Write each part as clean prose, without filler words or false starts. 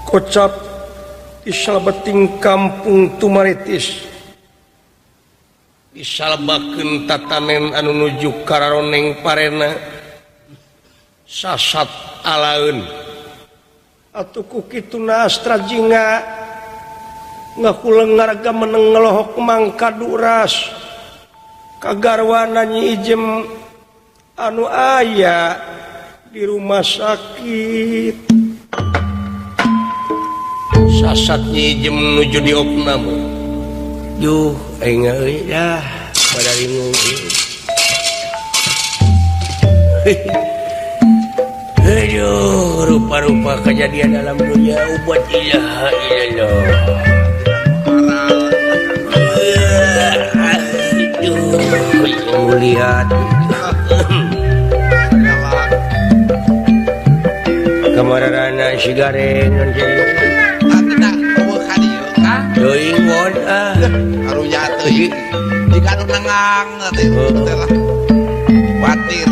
Kocap di salebeting kampung Tumaritis disalebakeun tatanen anu nuju kararoneng parena sasat alaeun atuh ku kituna Astra Jingga ngakuleng ngaraga meneng ngelohok mangka duras kagarwana Nyi Ijem anu aya di rumah sakit sasat Nyi Ijem nuju diopname duh aing euy dah pada bingung aduh rupa-rupa kejadian dalam dunia ubat ilaha illallah. Aduh, lihat kamarana si gareng teuing won ah karunya teuing di kanu nengang teh lah watir.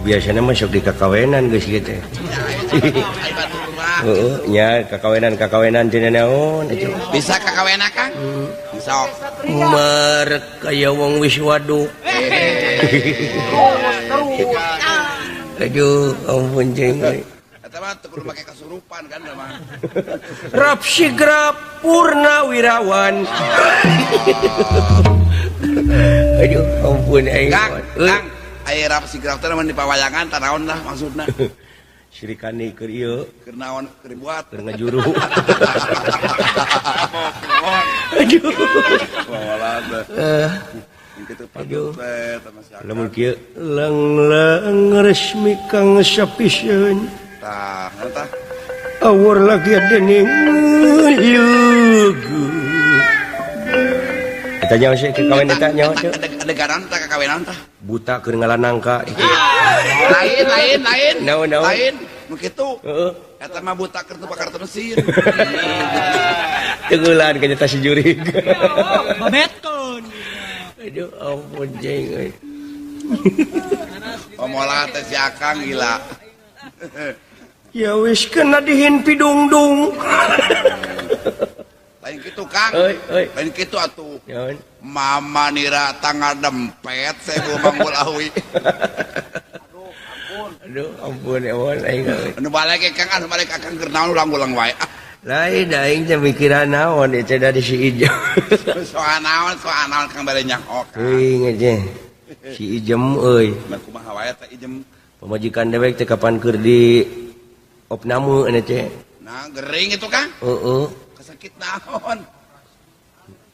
Biasanya masuk di kakawenan geus kieu teh. Heeh, nya kakawenan teh naon atuh. Bisa kakawenan Kang? Sok. Merek kaya wong wis waduk. Aduh, ampun jeung euy. Eta mah teu kudu make kasurupan kan mah. Rapsigra Purnawirawan. Aduh, ampun aing. Kang, Kang, aya Rapsigra teh mun di pawayangan tanaon lah maksudna. Sirikani keur ieu, keur naon keur dibuat, keur ngajuru. Aduh. Aduh. Lamun kieu lang-lang resmi kang sapiseun. Tah, tah. Awur lagi dening leugeut. Eta nyaho sih kakawen eta nyaho teu. Adegaran tah kakawenan tah. Buta keur ngalanangka. Lain lain lain. Naon naon. Lain nu kitu. Heeh. Eta mah buta keur teu bakar mesin. Teugulan ka nyata si jurig. Babetkeun. Aduh ampun jeung euy. Omolah teh si Akang gila. Ya wis kena dihin pidungdung. Lain kitu Kang. Euy euy. Lain kitu atuh. Naon? Mama nira tangga dempet saya manggul awi. Aduh ampun. Aduh ampun ewan aing euy. Anu balik Kang, anu balik Akang keur naon ulang-ulang wae. Lain aing teh mikiran naon ieu teh dari si Ijem. Soal naon Kang bade nyaho. Teuing teh. Si Ijem euy. Nah kumaha wae teh Ijem. Pamajikan dewek teh kapan keur di opname nya teh. Nah gering itu Kang. Heeh. Sakit naon?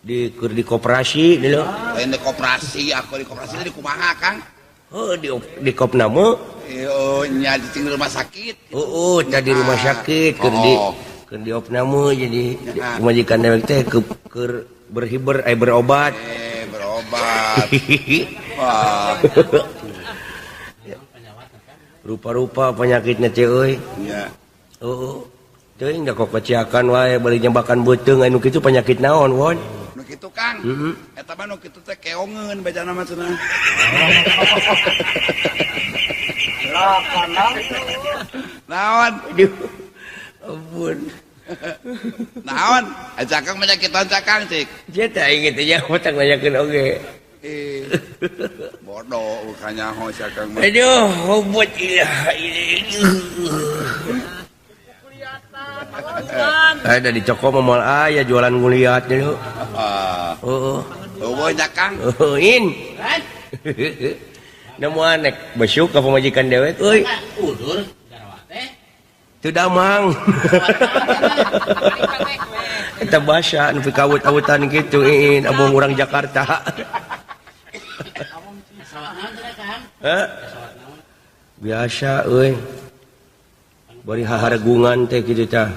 Di keur di koperasi deuleu. Lain di koperasi, aku di koperasi di kumaha Kang? Heuh di kopname. Heuh nya di rumah sakit. Heeh, tadi rumah sakit keur di keur di opname jadi pamajikan dewek teh keur berhiber berobat. Berobat. Wah. Rupa-rupa penyakitnya teh euy. Nya. Heeh. Teuing da kokociakan wae bari nyebakan beuteung anu kitu penyakit naon won? Nu kitu Kang. Heeh. Eta mah nu kitu teh keongeun bejana mah cenah. Naon? Aduh. Ampun. Naon? Aja Kang penyakitan cakang cik. Sia teh aing teh nyaho tang nanyakeun oge. Bodoh bukannya nyaho si Akang mah. Aduh, hobot ilah. Ada di Coko mah moal aya jualan nguliat deuleu. Heeh. Eueuh nya Kang. Heuh in. Nemu nek besuk ka pamajikan dewek euy. Udur garwa teh. Teu damang. Eta basa nu pikawut-awutan kitu in abong urang Jakarta. Hah? Biasa euy. Bari hahargungan teh kitu tah.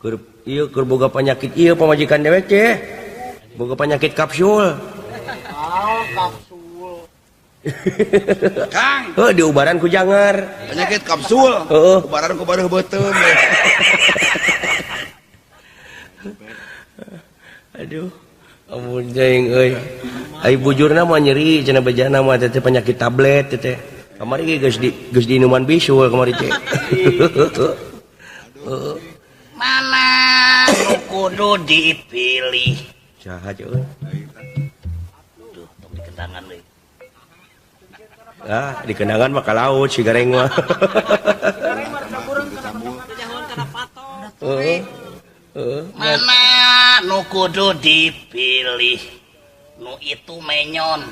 Keur ieu keur boga penyakit ieu pamajikan dewek teh. Boga penyakit kapsul. Oh, kapsul. Kang, heuh diubaran ku jangar. Penyakit kapsul. Heeh. Ubaran ku bareuh beuteung. Aduh, ampun jeng euy. Ai bujurna mah nyeri cenah bejana mah teh penyakit tablet teh. Kamari geus diinuman bisul kamari teh. Mana kudu dipilih. Saha euy? Duh, tong dikendangan deui. Ah, dikendangan mah ka laut si gareng mah. Heeh. Heeh. Mana nu kudu dipilih? Nu itu menyon.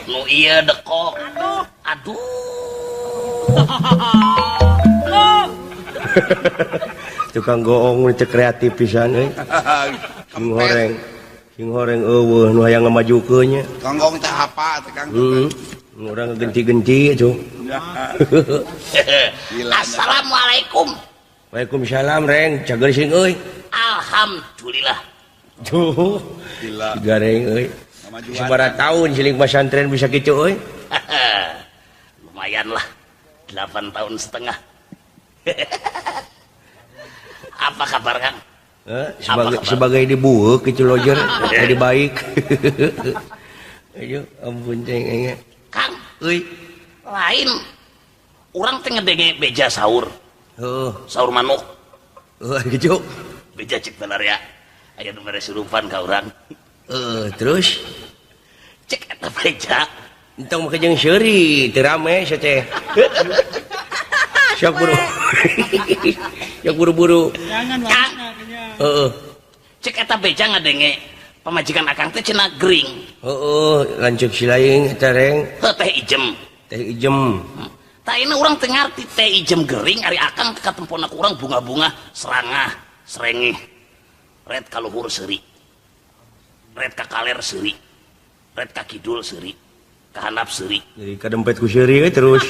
Nu ieu dekok. Aduh. Tukang goong teu kreatif pisan euy. Sing horeng eueuh nu hayang ngamajukeun nya. Tukang goong teh apa teh Kang? Heeh. Urang genti-genti atuh. Assalamualaikum. Waalaikumsalam Reng, cager sing euy. Alhamdulillah. Tuh. Gila. Gareng euy. Sabaraha tahun siling pesantren bisa kitu euy. Lumayan lah. 8 tahun setengah. Apa kabar Kang? Sebagai dibuuk gitu lojer jadi baik. Ayo ampun ceng. Kang, euy. Lain urang teh ngedenge beja sahur. Heeh. Sahur manuk. Heuh gitu. Beja cek ya. Aya nu mere surupan ka urang. Heeh, terus cek eta beja. Entong make jeung seuri, teu rame sia teh. Sok buru. Sok buru-buru. Kang. Heeh. Cek eta beja ngadenge pamajikan akang teh cenah gering. Heeh, lanceuk si laing eta reng. Heuh teh ijem. Teh ijem. Tah ini urang teu ngarti teh ijem gering ari akang katempona ku urang bunga-bunga serangah, serengeh. Red ka luhur seuri. Red ka kaler seuri. Red ka kidul seuri. Ka handap seuri. Jadi kadempet ku seuri we terus.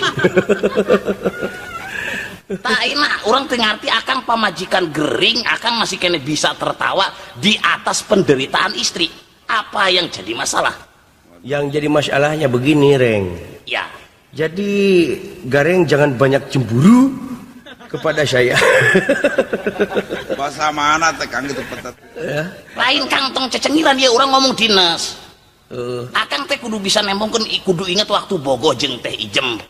Tah ayeuna urang teu ngarti akang pamajikan gering, akang masih kene bisa tertawa di atas penderitaan istri. Apa yang jadi masalah? Yang jadi masalahnya begini, Reng. Ya. Jadi Gareng jangan banyak cemburu kepada saya. Bahasa mana teh Kang gitu petet. Ya. Lain Kang tong cecengiran ya urang ngomong dinas. Akang teh kudu bisa nembongkeun, kudu inget waktu bogoh jeung teh ijem.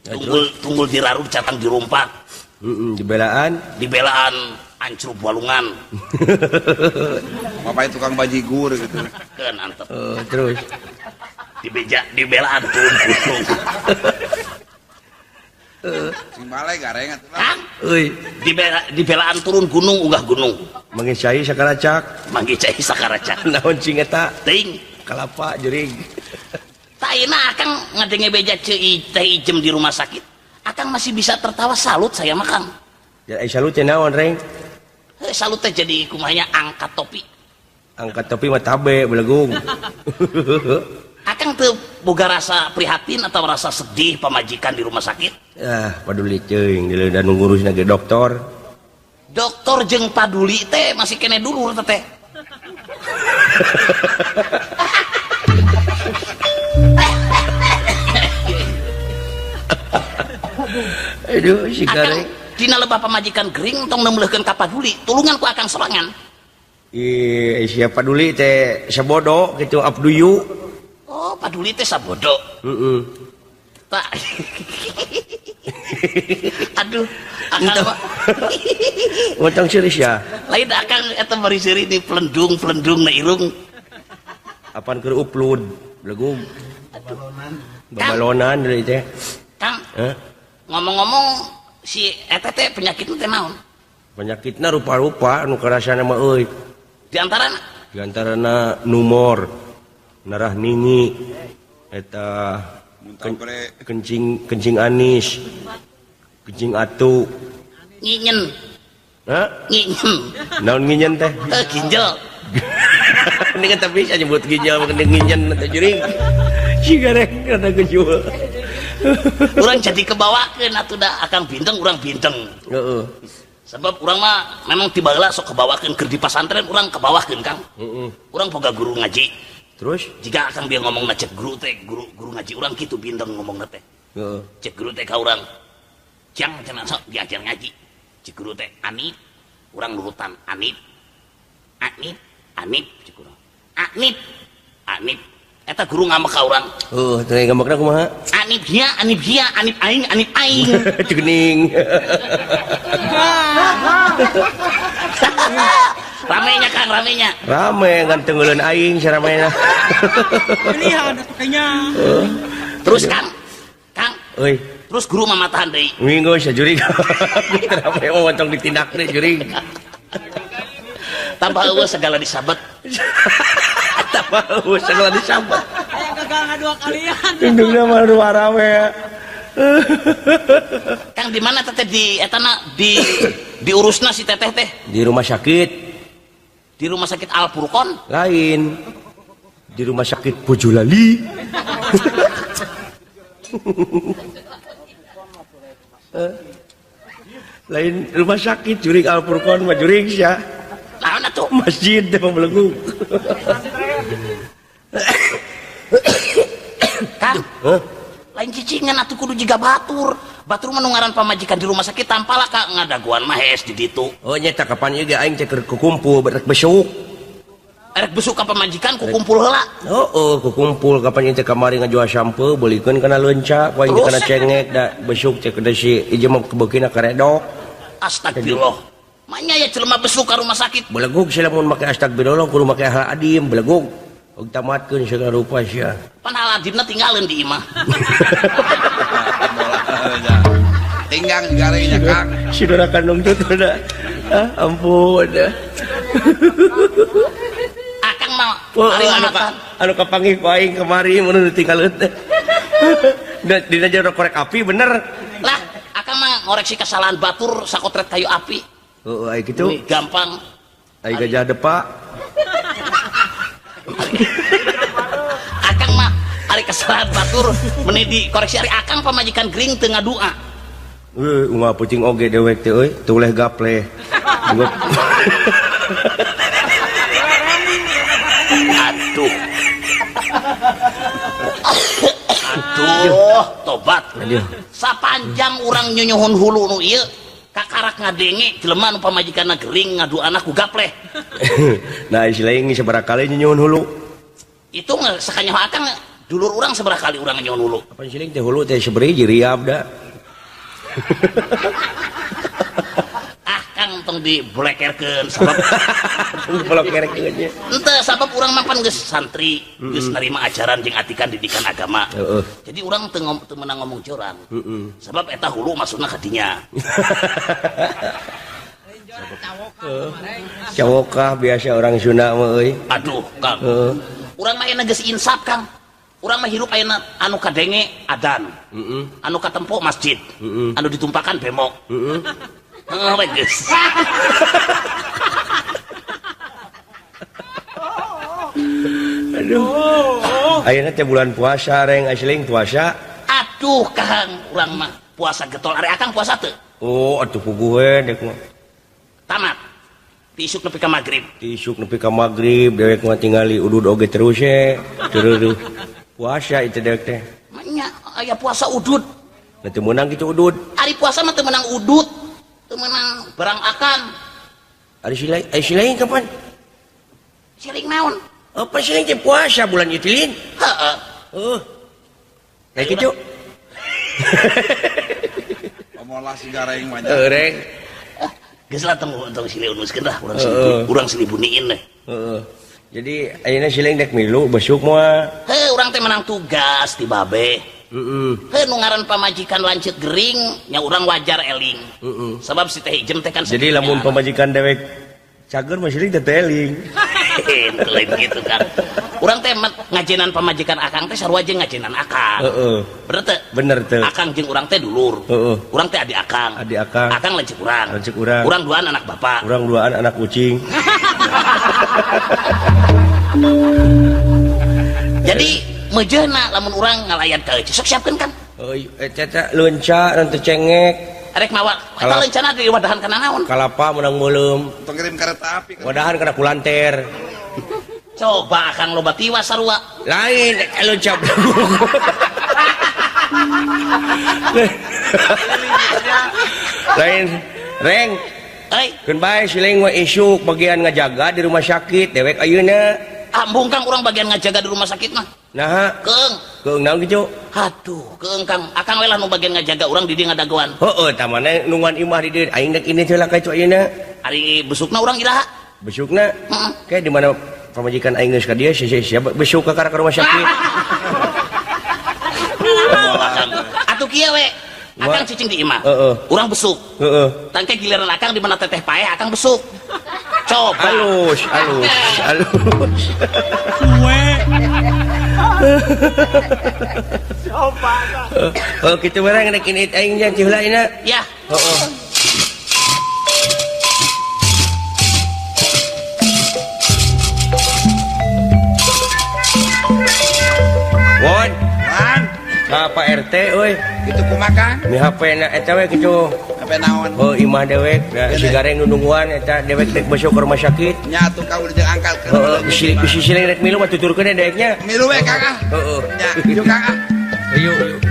Ya, tunggul tunggul dirarub catang dirumpak. Dibelaan, dibelaan ancrub walungan. Bapak tukang bajigur gitu. Keun antep. Terus dibeja dibelaan turun gunung. Sing bale gareng atuh. Kang, euy, dibelaan turun gunung unggah gunung. Manggih cai sakaracak. Manggih cai sakaracak. Naon cing eta? Teuing kalapa jeuring. Taina akang ngadenge beja ceu teh ijem di rumah sakit. Akang masih bisa tertawa, salut saya mah Kang. Ya salut teh naon, Reng? Heuh, salut teh jadi kumahnya angkat topi. Angkat topi mah tabe belegung. Akang teu boga rasa prihatin atau rasa sedih pamajikan di rumah sakit? Ah, paduli teuing dan ngurusna ge dokter. Dokter jeung paduli teh masih kene dulur teh. Aduh, si Gareng. Dina lebah pamajikan gering tong neumleuhkeun ka paduli, tulungan ku akang sorangan. Ih, siapa paduli teh sabodo kitu abduyu. Oh, paduli teh sabodo. Heeh. Tak. Aduh, akang mah. Untung serius ya. Lain akang eta bari seuri di pelendung-pelendung na irung. Apaan keur upload, belegung. Babalonan deui teh. Kang. Ngomong-ngomong si eta teh penyakitna teh naon? Penyakitna rupa-rupa nu karasana mah euy. Di antarana? Di antarana numor, narah nini, eta kencing kencing anis, kencing atu, nginyen. Hah? Nginyen. Naon nginyen teh? Ginjal. Ini kan tapi bisa nyebut ginjal bukan nginyen atau juring. Si Gareng rada gejual. Urang jadi kebawakeun atuh da akang binteng urang binteng. Heeh. Sebab urang mah memang ti baheula sok kebawakeun keur di pasantren urang kebawakeun Kang. Heeh. Urang boga guru ngaji. Terus jika akang bieu ngomongna cek guru teh, guru guru ngaji urang kitu binteng ngomongna teh. Heeh. Cek guru teh ka urang. Jang cenah sok diajar ngaji. Cek guru teh anip, urang nurutan anip. Anip, anip cek urang. Anip, anip. Eta guru ngambek ka urang. Heuh, teh ngambekna kumaha? Anip hia, anip hia, anip aing, anip aing. Cegening. Ramenya Kang, ramenya. Rame ngan tenggeuleun aing saramena. Pilihan atuh kayaknya. Terus Kang, Kang. Euy. Terus guru mamatahan deui. Minggu sajurig. Rame mah tong ditindak deui jurig. Tambah eueuh segala disabet. Tambah eueuh segala disabet. Aya gagal ngadua kalian. Indungna mah rame ya. Kang di mana teteh di etana di diurusna si teteh teh? Di rumah sakit. Di rumah sakit Al Furqon? Lain. Di rumah sakit Bojolali. Lain rumah sakit juring Al Furqon mah juring sia. Naon atuh? Masjid teh pembelenggu. Kang. Hah? Lain cicingan atuh kudu jiga batur. Batur mah nu ngaran pamajikan di rumah sakit tampala ka ngadaguan mah hees di ditu. Oh nya tah kapan ieu ge aing teh keur kukumpul rek besuk. Erek besuk ka pamajikan ku kumpul heula. Heeh, ku kumpul kapan ieu teh kamari ngajual sampe beulikeun kana leunca, ku aing kana cengek da besuk teh kudu si ieu mah kebeukina karedok. Astagfirullah. Manya ya jelema besuk ka rumah sakit. Belegug sia lamun make astagfirullah kudu make hal adim belegug. Og tamatkeun segala rupa sia. Pan hal adimna tinggalin di imah. Tinggang garenya Kang. Si dora kandung tuh da. Ah, ampun dah. Akang mah ari anu kapanggih ku aing kamari mun ditinggalkeun teh. Dina jero korek api bener. Lah, akang mah ngoreksi kesalahan batur sakotret kayu api. Heeh, ai kitu. Gampang. Ai gajah depak. Akang mah ari kesalahan batur meni dikoreksi ari akang pamajikan gering teu ngadua. Unggal pucing oge dewek teh euy, tuleh gapleh. Aduh. Aduh, tobat. Sapanjang urang nyunyuhun hulu nu ieu kakarak ngadenge jelema nu pamajikanna gering ngaduana ku gapleh. Nah, istilah sabaraha kali nyunyuhun hulu. Itu sakanyaho akang dulur urang sabaraha kali urang nyunyuhun hulu. Apa siling teh hulu teh sabaraha riab da. Ah Kang tong diblekerkeun sabab tong diblekerkeun nya. Henteu sabab urang mah pan geus santri, geus narima ajaran jeung atikan didikan agama. Jadi urang teu meunang ngomong curang. Sabab eta hulu maksudna ka dinya. Cawokah biasa orang Sunda mah euy. Aduh Kang. Urang mah ayeuna geus insaf Kang. Urang mah hirup ayeuna anu kadenge adan. Anu katempo masjid. Anu ditumpakan bemok. Heeh we geus. Aduh. Ayeuna teh bulan puasa reng asling puasa. Aduh Kang, urang mah puasa getol. Ari akang puasa teu? Oh, atuh puguh we dek mah. Tamat. Ti isuk nepi ka magrib. Ti isuk nepi ka magrib dewek mah tingali udud oge terus ye. Terus puasa itu dewek teh. Nya aya puasa udud. Nah teu meunang kitu udud. Ari puasa mah teu meunang udud. Teu meunang barang akan. Ari silaing kapan? Siling naon? Apa siling teh puasa bulan ieu teh lin? Heeh. Heuh. Kayak kitu. Omolah si gareng mah. Heuh reng. Geus lah tong silih unuskeun lah urang silih buniin deh. Heeh. Jadi ayeuna siling dek milu besuk moal. Heuh urang teh menang tugas ti babe. Heeh. Heuh nu ngaran pamajikan lanceuk gering nya urang wajar eling. Heeh. Sabab si teh ijem teh kan. Jadi lamun pamajikan dewek cager mah siling teh eling. Henteu lain kitu kan. Urang teh ngajenan pamajikan akang teh sarua jeung ngajenan akang. Heeh. Bener teu? Bener teu. Akang jeung urang teh dulur. Heeh. Urang teh adi akang. Adi akang. Akang lanceuk urang. Lanceuk urang. Urang duaan anak bapak. Urang duaan anak kucing. Jadi mejeuna lamun urang ngalayan ka eueuh sok siapkeun kan. Euy eta leunca dan teu cengek. Arek mawa eta leuncana di wadahan kana naon? Kalapa meunang meuleum. Tong ngirim kereta api. Wadahan kana kulanter. Coba akang loba tiwas sarua. Lain leunca. Lain reng. Euy, keun bae siling we isuk bagian ngajaga di rumah sakit dewek ayeuna. Ambung Kang urang bagian ngajaga di rumah sakit mah. Naha? Keung. Keung naon kitu? Aduh, keung Kang. Akang we lah nu bagian ngajaga urang di dieu ngadagoan. Heeh, tah mana nungguan imah di dieu. Aing dek ini teh lah ka itu ayeuna. Ari besukna urang iraha? Besukna? Heeh. Kayak di mana pamajikan aing geus ka dieu sia besuk ka rumah sakit. Atuh kieu we. Akang cicing di imah. Heeh. Urang besuk. Heeh. Tangke giliran akang di mana teteh paeh akang besuk. Coba. Halus, halus, halus. Suwe. Coba. Oh, kitu barang rek ini aing nya heula ina. Ya. Heeh. Won. Wan. Ka Pak RT euy. Kitu kumaha Kang? Mi HP na eta we kitu. HP naon? Oh, imah dewek, si gareng nungguan eta dewek rek besok ke rumah sakit. Nya atuh ka udah jeung angkat. Heeh, bisi siling rek milu mah tuturkeun deweknya. Milu we Kang ah. Heeh. Nya, yuk Kang ah. Yuk, yuk.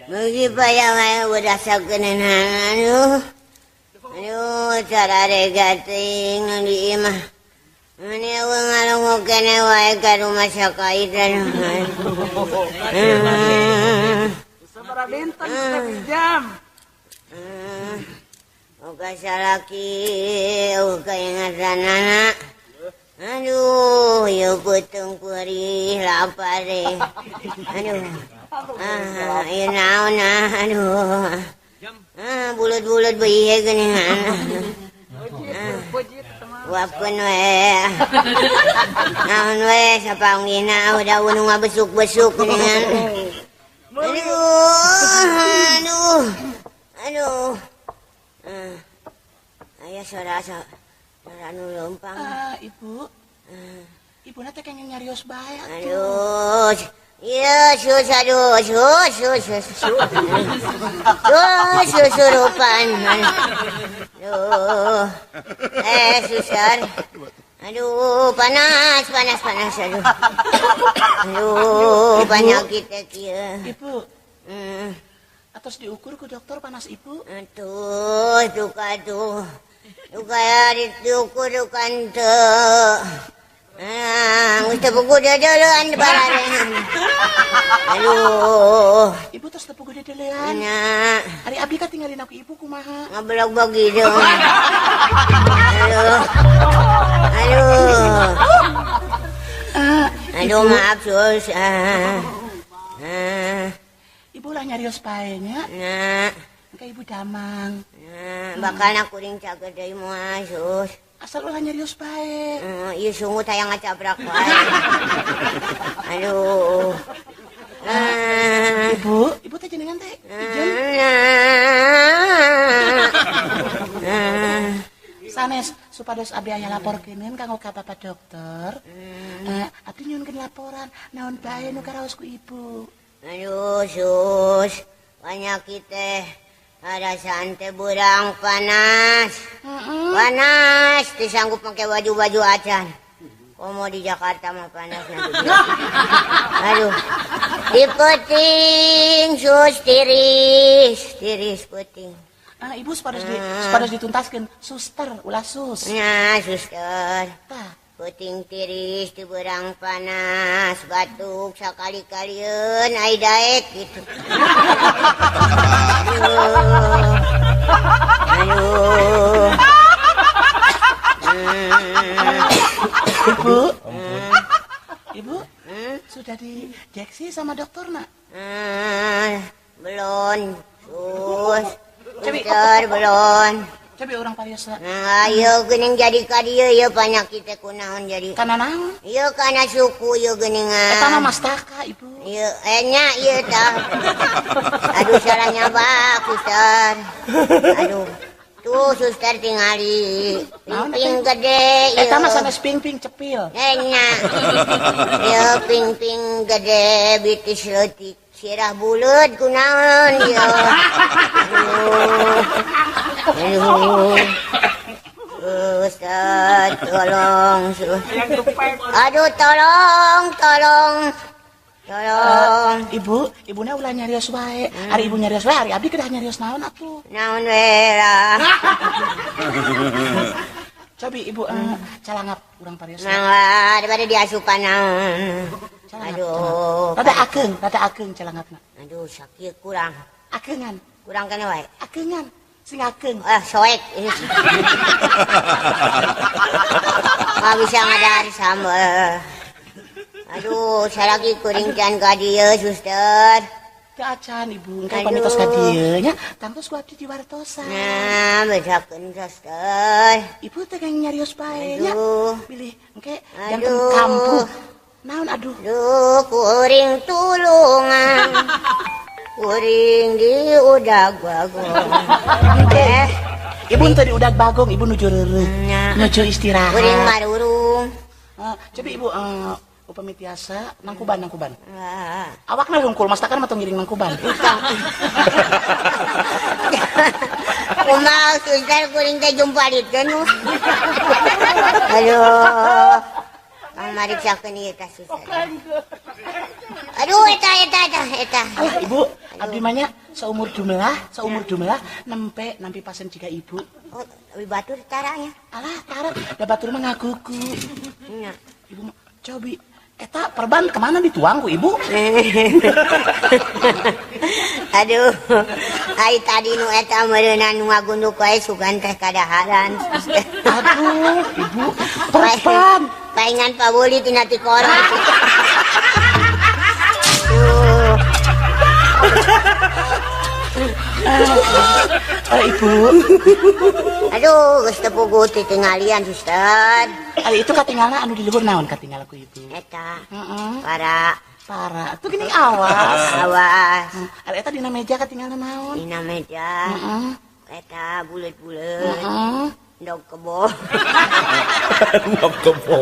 Beuki payah wae udah sakeuneunan aduh. Aduh, cararega teuing nu di imah. Meni eueuh ngalunguk keneh wae ka rumah sakait aduh. Sabaraha dinten jam. Oka salaki, oka ingatanana. Aduh, ieu peuteung peurih lapar deh. Aduh. Ah, ieu naon ah, aduh. Ah, buleut-buleut beuih geuningan. Uapkeun we. Naon we sapanggihna daun nu ngabesuk-besuk geuningan. Aduh, aduh. Aduh. Aya suara nu leumpang. Ibu. Ibuna teh kenging nyarios bae atuh. Aduh. Ieu sus aduh, sus sus sus. Sus susurupan. Aduh. Suster. Aduh, panas panas panas aduh. Aduh, penyakit teh kieu. Ibu. Atos diukur ku dokter panas ibu. Aduh, duka tuh. Duka ya diukur duka teu. Ah, geus teu puguh dedeuleun bararehan. Aduh. Ibu tos teu puguh dedeuleun. Nya. Ari abdi katingalin ku ibu kumaha? Ngablog-blog hidung. Aduh. Aduh. Aduh, maaf sus. Ibu lah nyarios pae nya. Nya. Engke ibu damang. Nya, bakalna kuring cager deui moal sus. Asal ulah nyarios bae. Ieu sungut hayang ngacabrak wae. Aduh. Ibu, ibu teh jenengan teh ijen. Sanes supados abdi aya laporkeun kanggo ka Bapak Dokter. Abdi nyuhunkeun laporan naon bae nu karaos ku ibu. Aduh, sus. Penyakit teh rasaan teh burang panas. Panas, teu sanggup make baju-baju acan. Komo di Jakarta mah panas nanti. Aduh. Di peuting sus tiris, tiris peuting. Ah, ibu supados dituntaskeun suster ulah sus. Nya, suster. Tah. Peuting tiris di berang panas, batuk sakali-kalieun ai daek gitu. Aduh. Aduh. Ibu. Ibu, sudah diinjeksi sama dokter nak? Belum, sus. Suster belum. Cobi urang pariosa. Nah, ieu geuning jadi ka dieu ieu panyakit teh kunaon jadi? Kana naon? Ieu kana suku ieu geuningan. Eta mah mastaka ibu. Ieu nya ieu tah. Aduh salah nyabak suster. Aduh. Tuh suster tingali. Ping-ping gede ieu. Eta mah sanes ping-ping cepil. Nya. Ieu ping-ping gede bitis leutik. Sirah buleut kunaon ieu. Aduh. Aduh. Ustaz, tolong. Aduh, tolong, tolong. Tolong. Ibu, ibuna ulah nyarios wae. Ari ibu nyarios wae, ari abdi kedah nyarios naon atuh? Naon we lah. Cobi ibu calangap urang parios. Mangga, daripada diasupan naon. Aduh. Rada akeung calangapna. Aduh, sakit kurang. Akeungan. Kurang kana wae. Akeungan. Sing akeung. Ah, soek. Nggak bisa ngadar sambel. Aduh, salaki kuring can ka dieu, suster. Teu acan ibu, engke pamitos ka dieu nya, tangtos ku abdi diwartosan. Nah, bejakeun suster. Ibu teh kenging nyarios bae nya. Bilih engke janten kampuh. Naon aduh? Duh, kuring tulungan. Kuring di udag bagong. Ibu teu di udag bagong, ibu nuju reureuh. Nuju istirahat. Kuring marurung. Cobi ibu upami tiasa nangkuban. Awakna hungkul mastakan mah tong ngiring nangkuban. Kumaha suster kuring teh jumpalitkeun. Aduh. Kang mariksakeun ieu tah suster. Aduh eta. Alah ibu, abdi mah nya Saumur dumelah, saumur dumelah nempe nampi pasien jika ibu. Oh, batur taranya. Alah, tara, da batur mah ngagugu. Nya. Ibu mah cobi eta perban kemana dituang ku ibu? Aduh, ai tadi nu eta meureunan nu ngagunduk wae sugan teh kadaharan. Aduh, ibu, perban. Paingan pabuli tina tikoro. Ibu. Aduh, geus teu puguh titinggalian, Suster. Ari itu katinggalna anu di luhur naon katinggal ku ibu? Eta. Heeh. Para. Para. Tuh gini awas. Awas. Ari eta dina meja katinggalna naon? Dina meja. Heeh. Eta buleut-buleut. Heeh. Ndog kebo. Ndog kebo.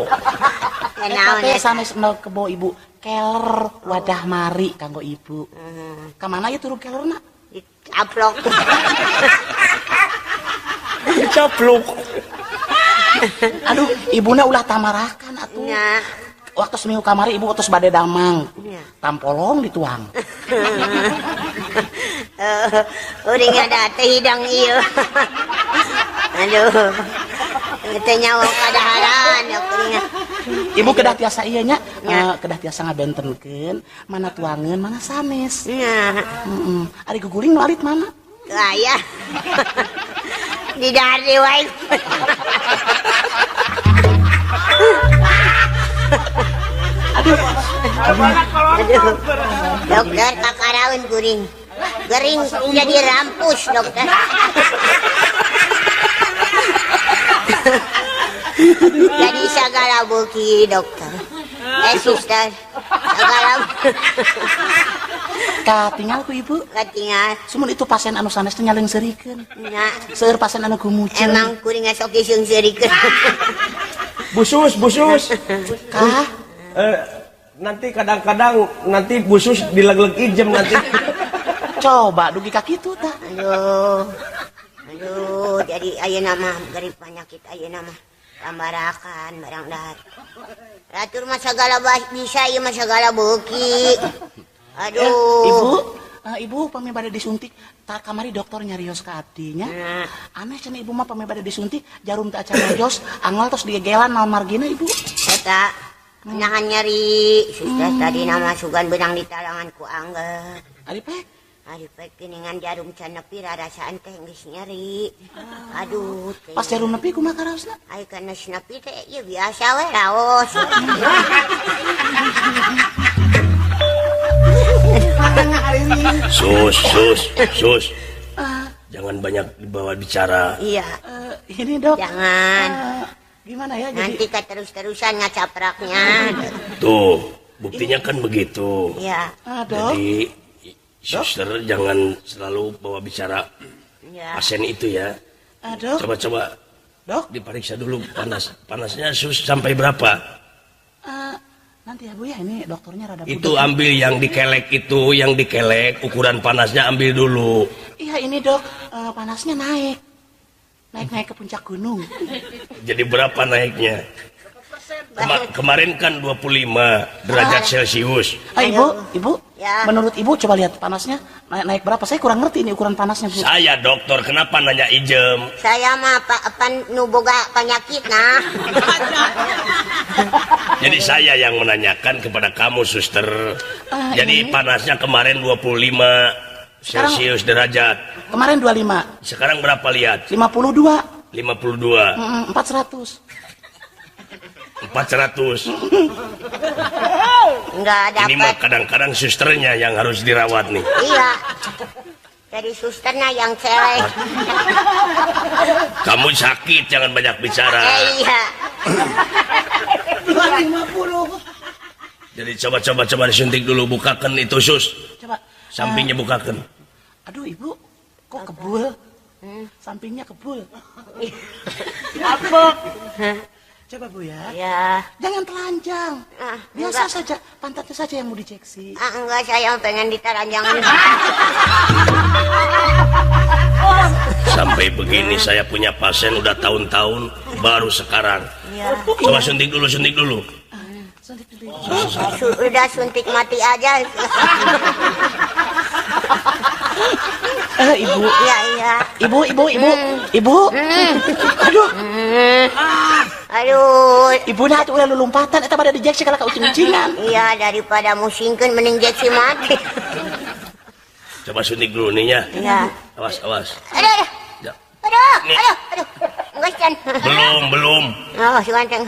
Eta teh sanes ndog kebo ibu. Keler wadah mari kanggo ibu. Heeh. Ka mana ieu turun kelerna? Dicaplok. Dicaplok. Aduh, ibuna ulah tamarakan atuh. Nya. Waktu seminggu kamari ibu tos bade damang. Nya. Tampolong dituang. Uring ada teh hidang ieu. Aduh. Teh nyawa kadaharan kuring. Ibu kedah tiasa ieu nya, Nya. Kedah tiasa ngabentenkeun mana tuangeun mana sanes. Nya. Heeh. Ari guguling nu alit mana? Teu aya. Di dahar deui wae. Aduh. Aduh. Dokter kakaraun kuring. Gering jadi rampus dokter. Jadi segala buki dokter. Suster. Segala katinggal ku ibu. Katinggal. Sumun itu pasien anu sanes teh nyaleungseurikeun. Nya. Seueur pasien anu gumuceun. Emang kuring sok diseungseurikeun. Busus, busus. Kah? Nanti kadang-kadang nanti busus dilegleg ijem nanti. Coba dugi ka kitu tah. Aduh. Aduh, jadi ayeuna mah gari penyakit ayeuna mah tambarakan barang dahar. Ratur mah sagala bisa ieu mah sagala beuki. Aduh. Ibu, ibu pami bade disuntik, tah kamari dokter nyarios ka abdi nya. Nah. Aneh cenah ibu mah pami bade disuntik, jarum teh acan nyarios, angel tos digegelan naon margina ibu. Eta nahan nyeri, suster tadi nama sugan beunang ditalangan ku angel. Ari pek? Ari pek geuningan jarum can nepi rarasaan teh geus nyeri. Aduh. Teh. Pas jarum nepi kumaha karaosna? Ai kana nepi teh ieu biasa we raos. Sus, sus, sus. Jangan banyak dibawa bicara. Iya. Ini dok. Jangan. Gimana ya? Nanti jadi terus-terusan ngacapraknya. Tuh, buktinya kan begitu. Iya. Dok. Jadi, suster jangan selalu bawa bicara ya. Pasien itu ya. Dok. Coba-coba. Dok. Diperiksa dulu panasnya sus sampai berapa? Nanti ya Bu ya, ini dokternya rada itu budek. Ambil yang dikelek itu, yang dikelek ukuran panasnya ambil dulu. Iya ini dok, panasnya naik. Naik-naik ke puncak gunung. Jadi berapa naiknya? Kemarin kan 25 derajat Celcius. Ibu, ibu, ya. Menurut ibu coba lihat panasnya naik berapa? Saya kurang ngerti ini ukuran panasnya Bu. Saya dokter, kenapa nanya ijem? Saya mah pan nu boga penyakit nah. Jadi saya yang menanyakan kepada kamu suster. Jadi ini? Panasnya kemarin 25 Celcius derajat. Kemarin 25. Sekarang berapa lihat? 52. 52. 400. 400. Enggak dapat. Ini mah kadang-kadang susternya yang harus dirawat nih. Iya. Dari susternya yang cewek. Kamu sakit jangan banyak bicara. Iya. 250. Jadi coba disuntik dulu, bukakan itu sus. Coba. Sampingnya bukakan. Aduh ibu, kok kebul? Sampingnya kebul. Apa? Coba Bu ya. Ya. Jangan telanjang. Biasa saja, pantatnya saja yang mau dijeksi. Enggak, saya pengen ditelanjangan. Sampai begini saya punya pasien udah tahun-tahun baru sekarang. Ya. Coba suntik dulu, suntik dulu. Suntik dulu. Udah suntik mati aja. Ibu. Iya, iya. Ibu, ibu, ibu. Ibu. Aduh. Aduh. Ibu nah atuh ulah lulumpatan eta pada dijeksi kalah ka ucing-ucingan. Iya, daripada musingkeun mending jeksi mati. Coba suntik dulu nih ya. Iya. Awas, awas. Aduh, aduh. Aduh, aduh, aduh. Geus can. Belum, belum. Oh, si ganteng.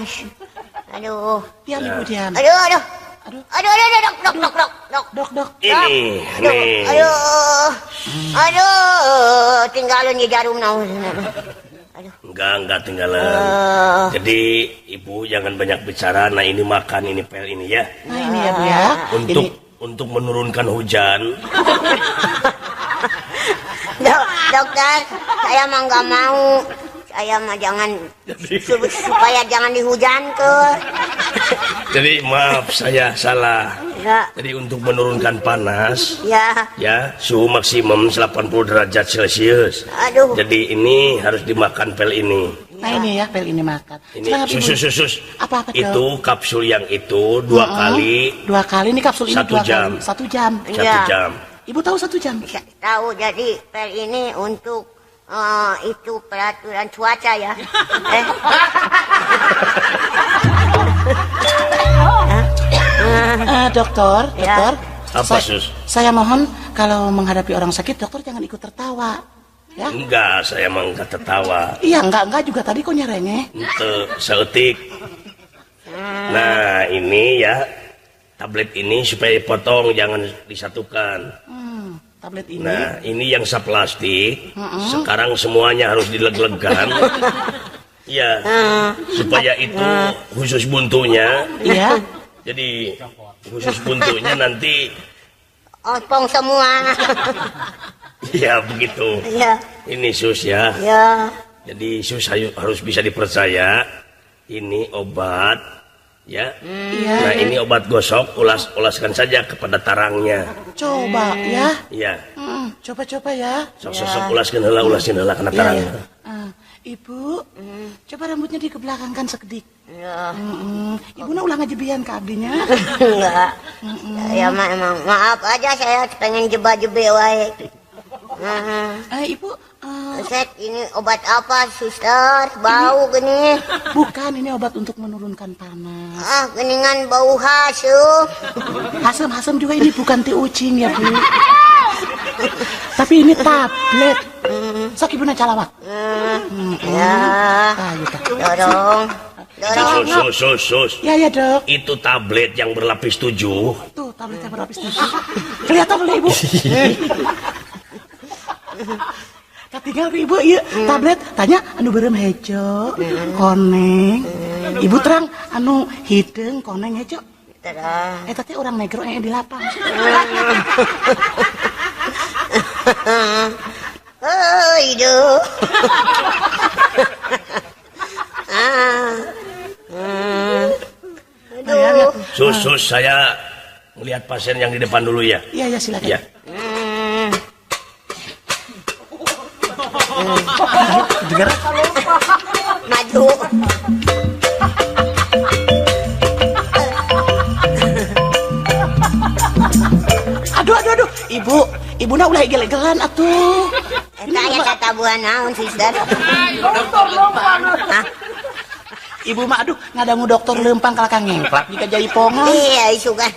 Aduh. Diam ibu, diam. Aduh, aduh. Aduh. Aduh, aduh, aduh, dok, dok, dok, dok, dok. Dok, dok. Ini, nih. Aduh. Aduh, tinggalin di jarum naon. Aduh. Enggak tinggalan. Jadi ibu jangan banyak bicara. Nah, ini makan, ini pel ini ya. Nah, ini ya, Bu ya. Untuk menurunkan hujan. Dokter, saya mah nggak mau. Saya mah jangan supaya jangan dihujankan. Jadi maaf saya salah. Ya. Jadi untuk menurunkan panas, ya, ya suhu maksimum 80 derajat Celcius. Aduh. Jadi ini harus dimakan pel ini. Nah ini ya pel ini makan. Ini susus. Apa-apa itu kapsul yang itu dua kali. Dua kali ini kapsul ini satu dua jam. Kali. 1 jam. 1 jam. Ibu tahu 1 jam? Ya, tahu. Jadi pel ini untuk itu peraturan cuaca ya. Dokter, ya. Dokter. Apa, Sus? Saya mohon kalau menghadapi orang sakit, dokter jangan ikut tertawa. Ya? Enggak, saya mah enggak tertawa. Iya, enggak juga tadi kok nyerengeh. Ente seetik. Nah, ini ya tablet ini supaya dipotong, jangan disatukan. Tablet ini. Nah, ini yang saplastik. Sekarang semuanya harus dileg-legan. Iya. Supaya itu khusus buntunya. Iya. Jadi khusus buntunya nanti ompong semua. Iya, begitu. Iya. Ini Sus ya. Iya. Jadi Sus harus bisa dipercaya. Ini obat ya. Iya. Nah, ini obat gosok, ulaskan saja kepada tarangnya. Coba ya. Iya. Coba-coba ya. Sok-sok ulaskan heula kena tarangnya. Ya. Ibu, coba rambutnya dikebelakangkan sekedik. Iya. Ibu na ulah ngajebian ke abdinya. Enggak. Ya emang maaf aja saya pengen jeba-jebe wae. Ibu, Set, ini obat apa, suster? Bau gini. Bukan, ini obat untuk menurunkan panas. Ah, geningan bau hasum. Hasem-hasem juga ini bukan ti ucing ya, Bu. Tapi ini tablet. Sok ibu na calawak. Ya. Dorong. Dorong. Sus, sus. Ya, ya, Dok. Itu tablet yang berlapis 7. Tuh, tablet yang berlapis 7. Kelihatan oleh Ibu. Katinggal ibu iya tablet tanya anu beureum hejo, koneng. Ibu terang anu hideung koneng hejo. Terang. Eta teh urang negro di lapang. Oh, hidup. Aduh. Sus, saya melihat pasien yang di depan dulu ya. Iya, ya silakan. Ya. Dengar. Maju. Aduh, aduh, aduh. Ibu, ibu na ulah egel-egelan atuh. Eta aya tatabuhan naon, suster? Ibu mah aduh ngadangu dokter leumpang kalah ka ngengklak jika jaipongan. Iya, isukan.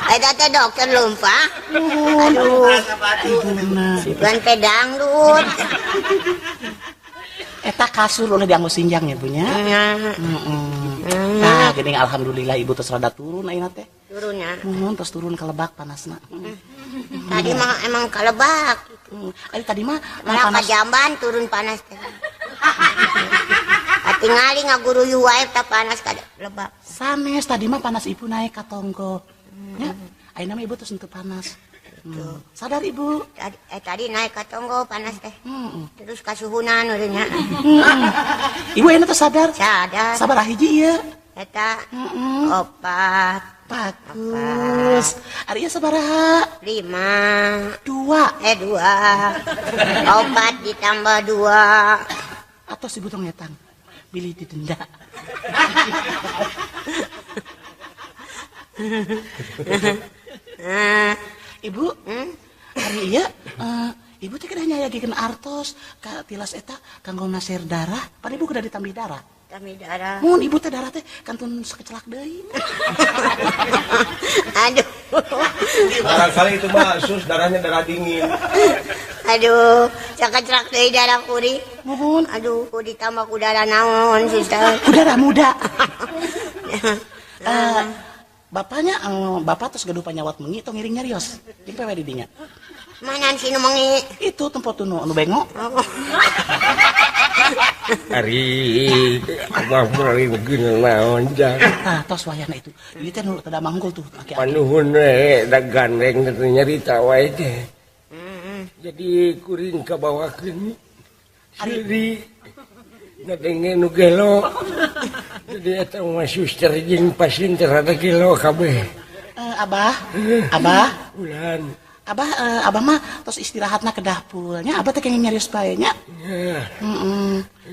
Eta teh dokter leumpang. Aduh. Ibu mah. Sugan teh dangdut. Eta kasur ulah dianggo sinjang ya, Bu nya. Nah, geuning alhamdulillah ibu tos rada turun ayeuna teh. Turun ya. Nuhun tos turun ka lebak panasna. Tadi mah emang ka lebak. Ari tadi mah malah ka jamban turun panas teh. Katingali ngaguruyu wae ta panas ka lebak. Sanes tadi mah panas ibu naik ka tonggo. Nya, ayeuna mah ibu tos henteu panas. Sadar ibu. Tadi naik ka tonggo panas teh. Terus kasuhunan urangnya. Ibu ayeuna teh sadar? Sadar. Sabaraha hiji ieu? Eta. Opat. Bagus. Ari ieu sabaraha? 5. 2. 2. 4 ditambah 2. Atos ibu tong ngetang. Bilih didenda. Ibu, Ari ieu ibu teh kedah nyayagikeun artos ka tilas eta kanggo naser darah, pan ibu kedah ditambih darah. Tambih darah. Mun ibu teh darah teh kantun sakecelak deui. Aduh. Barangkali itu mah sus darahnya darah dingin. Aduh, sakecelak deui darah kuring. Nuhun. Aduh, ku ditambah ku darah naon suster. Ku darah muda. Bapaknya bapak terus gaduh panyawat mengi tong ngiring nyarios. Jeung pewe di dinya. Mana si nu mengi? Itu tempat nu anu bengo. Oh. Ari abah meuli begini naon jang. Tah tos wayahna itu. Ieu teh nu teu manggul tuh aki-aki. Panuhun we da gandeng teh nyarita wae teh. Jadi kuring kabawakeun. Ari ngadenge nu gelo. Jadi eta mah suster jeung pasien teh rada gelo kabeh. Abah, abah, ulan. Abah, abah mah tos istirahatna ke dapurnya, abah teh kenging nyarios bae nya. Heeh.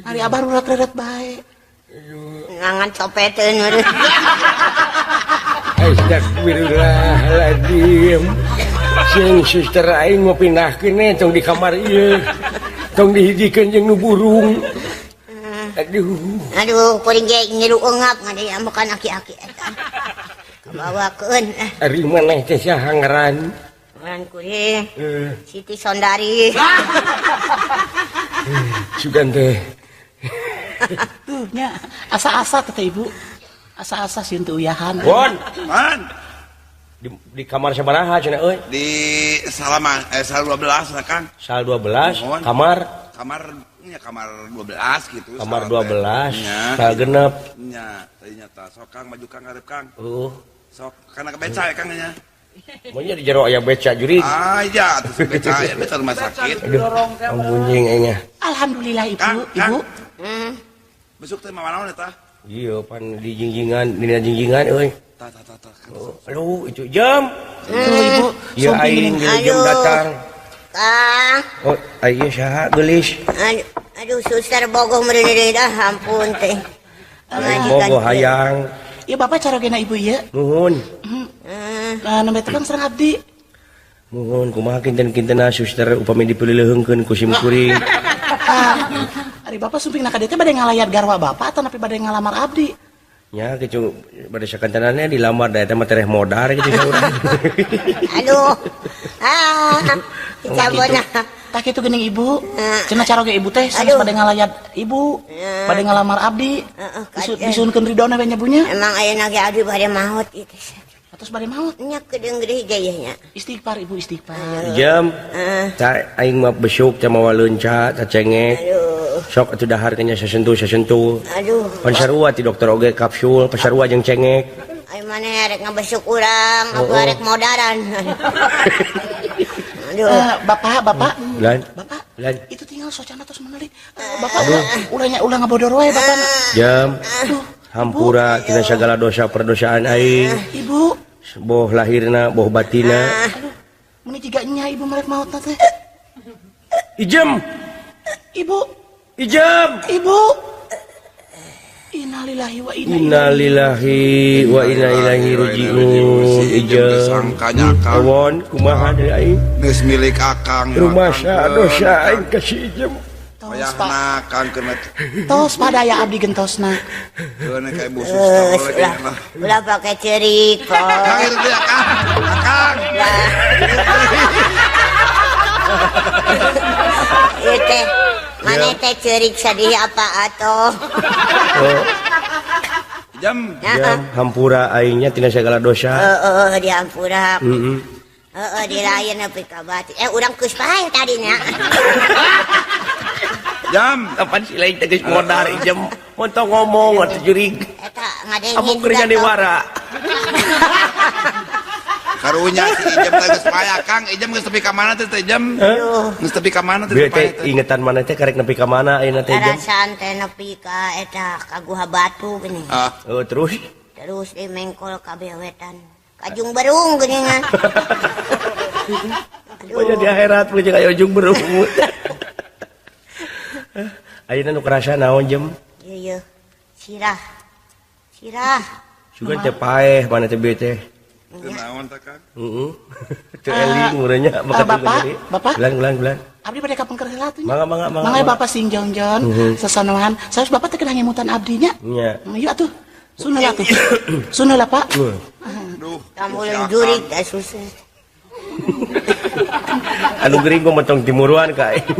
Ari abah rurat-reret bae. Ngangan copeteun meureun. Astagfirullahaladzim. Sing suster aing mau pindahkeun we tong di kamar ieu. Tong dihijikeun jeung nu burung. Aduh. Aduh, kuring ge ngilu eungap ngadiambekan aki-aki eta. Kabawakeun. Ari maneh teh saha ngaran? Ngaran kuring. Siti Sondari. Sugan teh. Tuh nya asa-asa teh ibu. Asa-asa sieun teu uyahan. Won. Man. Di kamar sabaraha cenah euy? Di salaman sal 12 lah Kang. Sal 12 Mohon. Kamar kamarnya kamar 12 gitu. Kamar 12. Sal genep. Nya, tadinya tah sok Kang maju Kang ngarep Kang. Heeh. Sok kana beca ya Kang nya. Mun di jero aya beca jurig. Ah iya, atuh beca ya beca rumah sakit. Aduh, ampun aing. Alhamdulillah ibu, Kang, ibu. Heeh. Besuk teh mawa naon eta? Iya, pan di jingjingan, dina jingjingan euy. Tah tah tah tah. Aduh, itu jam. Tuh ibu, ya aing jam datang. Kang. Oh, aing saha geulis? Aduh, suster bogoh meureun deui dah, ampun teh. Bogoh hayang. Ieu bapak carogena ibu ieu? Nuhun. Nah, nembe tukang sareng abdi. Nuhun, kumaha kinten-kintena suster upami dipileuheungkeun ku sim kuring. Ari bapak sumping na ka dieu teh bade ngalayat garwa bapak atau napi bade ngalamar abdi? Nya kitu bade sakantenannya dilamar da eta mah tereh modar gitu saurang. Aduh. Ah, dicabona. Tah kitu geuning ibu. Cenah caroge ibu teh sanes bade ngalayat ibu, bade ngalamar abdi. Disuhunkeun ridona we nya bunya. Emang ayeuna ge abdi bade maot ieu teh. Atos bade maot nya kedeung geuih ge nya. Istighfar ibu istighfar. Jam. Ta aing mah besuk teh mawa leunca ta cengek. Sok atuh dahar kanya sasentuh-sasentuh. Aduh. Pan sarua ti dokter oge kapsul, pasarua jeung cengek. Ai maneh rek ngabesuk urang, aku rek modaran. Aduh. Bapak, bapak. Lan. Bapak. Lan. Itu tinggal socana tos menelik. Bapak ulahnya ulah ngabodor wae bapak. Jam. Aduh. Hampura tina sagala dosa perdosaan aing. Ibu. Boh lahirna, boh batina. Aduh. Meni jiga nya ibu merek maotna teh. Ijem. Ibu. Ijem. Ibu. Innalillahi wa inna innalillahi wa inna ilaihi raji'un. Ijem. Sangkanya Kang. Awon kumaha deui aing? Geus milik Akang. Rumasa dosa aing ka si Ijem. Wayahna Kang keuna. Tos padaya abdi gentosna. Keuna ka ibu suster we lah. Ulah pake cerik, Kang itu teh Kang. Akang. Ieu teh mana teh cerik sedih apa atuh. Jam. Jam hampura aingnya tina segala dosa. Heeh, dihampura. Heeh. Heeh, dilain nepi ka bati. Urang geus paeh tadinya. Jam, kapan si lain teh geus modar jam. Mun tong ngomong atuh jurig. Eta ngadenge. Amun keur nyaniwara. Karunya si Ijem teh geus paya Kang, Ijem geus tepi ka mana teh teh Ijem? Geus tepi ka mana teh teh? Ingetan mana teh karek nepi ka mana ayeuna teh Ijem? Perasaan teh nepi ka eta ka Guha Batu geuning. Ah, oh, terus? Terus di mengkol ka bewetan. Kajung berung geuningan. Aduh. Di akhirat mun jeung aya ujung berung. Ayeuna nu kerasa naon Jem? Ieu ieu. Sirah. Sirah. Sugan teh paeh mana teh bieu teh. Teu naon tah Kang? Heeh. Teu eling murenya Bapak, Bapak. Bulan. Abdi bade ka pengker heula atuh. Mangga mangga mangga. Mangga Bapak sing jongjon sasanohan. Saos Bapak teh kedah ngemutan abdi nya. Nya. Yuk atuh. Sunah atuh. Sunah lah Pak. Duh. Kamu jurik da susah. Anu gering gua metong timuruan ka aing.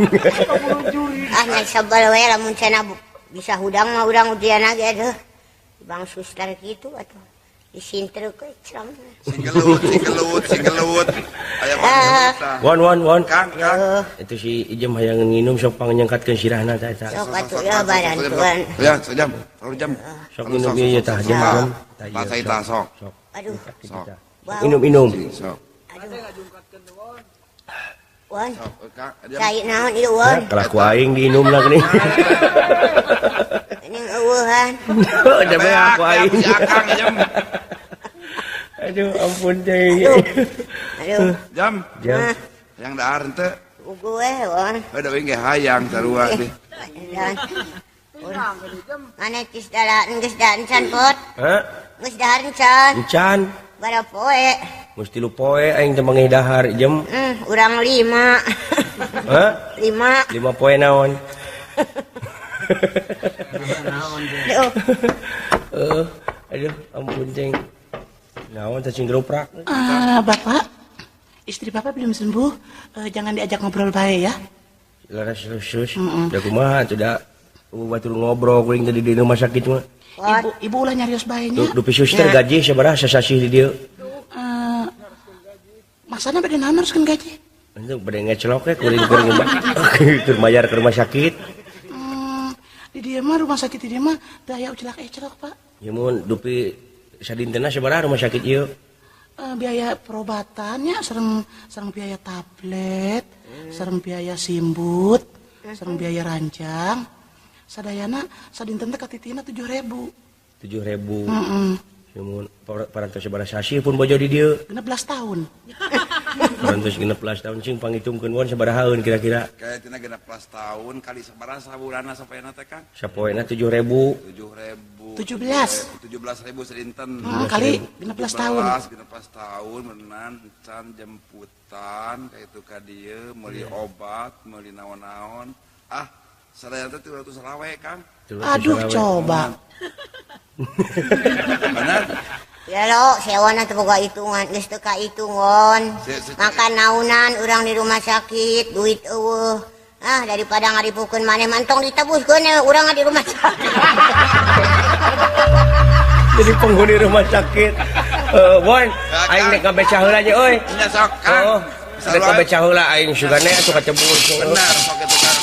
Ah nya sabar we lamun cenah bisa hudang mah urang ujian ge aduh. Bang suster kitu atuh. Disinter ke ceram. Singgelut, singgelut, singgelut. Aya panggeuta. Won. Kang, Kang. Itu si Ijem hayang nginum sok pangnyengkatkeun sirahna tah eta. Sok atuh ya barantuan. Ya, sejam, terlalu jam. Sok minum ieu tah jam. Tah saya tah sok. Aduh. Sok. Minum. Sok. Aduh. Won. Cai naon ieu won? Kalah ku aing diinum lah geuning. Ning eueuhan. Udah beak ku aing. Si Akang jam. Aduh ampun teh. Aduh. Jam. Jam. Yang dahar henteu. Ugu we won. Heuh deui ge hayang sarua teh. Mana tis dahar geus dahar can pot? Hah? Geus dahar can. Can. Bara poe. Geus 3 poe aing teh mangih dahar jam. Urang 5. Hah? 5. 5 poe naon? Aduh ampun ceng. Naon teh cing geroprak. Bapak, istri Bapak belum sembuh, jangan diajak ngobrol bae ya. Laras terus. Da kumaha atuh da batur ngobrol kuring tadi di rumah sakit mah. Ibu ulah nyarios bae nya. Dupi suster gaji sabaraha sasasih di dieu? Masana bade naon haruskeun gaji? Henteu bade ngecelok we kuring keur mayar ke rumah sakit. Di dieu mah rumah sakit di dieu mah teu aya ucelak ecelok, Pak. Ya mun dupi sadintena sabaraha rumah sakit ieu? Biaya perobatannya sareng biaya tablet, sareng biaya simbut, sareng biaya ranjang. Sadayana sadinten teh katitina 7.000. 7.000. Heeh. Ya mun parantos sabaraha sasih pun bojo di dieu? 16 tahun. Parantos 16 tahun cing pangitungkeun won sabarahaeun kira-kira? Kayaknya 16 tahun kali sabaraha sabulanna sapoena teh Kang? Sapoena 7.000. 7.000. 17. 17.000 sedinten. Kali 16 tahun. 16 tahun meunang can jemputan ka itu ka dieu meuli obat, meuli naon-naon. Ah, sadayana teh 300 lawe Kang. Aduh coba. Benar. Ya lo, sewana teu boga hitungan, geus teu kahitungan. Makan naunan urang di rumah sakit, duit eueuh. Ah, daripada ngaripukeun maneh mantong ditebuskeun urang di rumah sakit. Jadi penghuni rumah sakit. Won, aing nek ngabeca heula nya euy. Nya sok Kang. Nek ngabeca heula aing sugane atuh kacebur. Benar sok eta Kang.